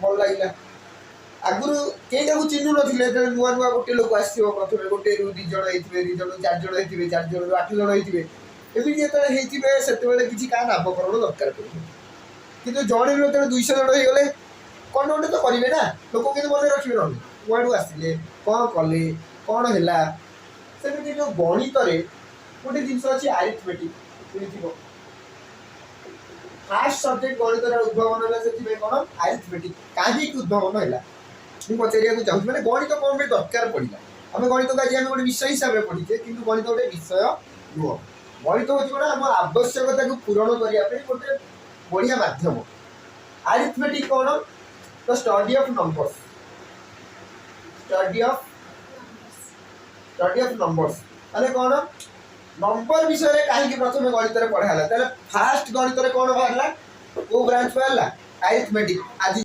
ଭଲ ଲାଗିଲା। ଆଗରୁ କେହି ତାକୁ ଚିହ୍ନୁ ନଥିଲେ। ଯେତେବେଳେ ନୂଆ ନୂଆ ଗୋଟେ ଲୋକ ଆସିଥିବ, ପ୍ରଥମେ ଗୋଟେରୁ 2 ଜଣ ହେଇଥିବେ, 2 ଜଣରୁ ଚାରି ଜଣ ହେଇଥିବେ, ଚାରି ଜଣରୁ ଆଠ ଜଣ ହେଇଥିବେ। ଏମିତି ଯେତେବେଳେ ହେଇଥିବେ, ସେତେବେଳେ କିଛି କାହା ନାମକରଣ ଦରକାର ପଡ଼ିବ। କିନ୍ତୁ ଜଣେରୁ ଯେତେବେଳେ 200 ଜଣ ହେଇଗଲେ, କ'ଣ ଗୋଟେ ତ କରିବେ ନା? ଲୋକ କିନ୍ତୁ ମନେ ରଖିବେ ନହେଲେ, କୁଆଡ଼ୁ ଆସିଲେ, କ'ଣ କଲେ, କ'ଣ ହେଲା। ସେମିତି ଯେଉଁ ଗଣିତରେ ଗୋଟେ ଜିନିଷ ଅଛି, ଆରିଥମେଟିକ୍ ଶୁଣିଥିବ। ଫାଷ୍ଟ ସବଜେକ୍ଟ ଗଣିତରେ ଉଦ୍ଭାବନ ହେଲା, ସେଥିପାଇଁ କ'ଣ ଆରିଥମେଟିକ୍ କାହିଁକି ଉଦ୍ଭାବନ ହେଲା, ମୁଁ ପଚାରିବାକୁ ଚାହୁଁଛି। ମାନେ ଗଣିତ କ'ଣ ପାଇଁ ଦରକାର ପଡ଼ିଲା? ଆମେ ଗଣିତକୁ ଆଜି ଆମେ ଗୋଟେ ବିଷୟ ହିସାବରେ ପଢ଼ିଛେ, କିନ୍ତୁ ଗଣିତ ଗୋଟେ ବିଷୟ ନୁହଁ। ଗଣିତ ହେଉଛି କ'ଣ? ଆମ ଆବଶ୍ୟକତାକୁ ପୂରଣ କରିବା ପାଇଁ ଗୋଟେ ବଢ଼ିଆ ମାଧ୍ୟମ। ଆରିଥମେଟିକ୍ କ'ଣ? The study of numbers, study of numbers. ମାନେ କ'ଣ? ନମ୍ବର ବିଷୟରେ କାହିଁକି ପ୍ରଥମେ ଗଣିତରେ ପଢ଼ା ହେଲା? ତାହେଲେ ଫାଷ୍ଟ ଗଣିତରେ କ'ଣ ବାହାରିଲା? କୋଉ ବ୍ରାଞ୍ଚ ବାହାରିଲା? ଆରିଥମେଟିକ୍। ଆଜି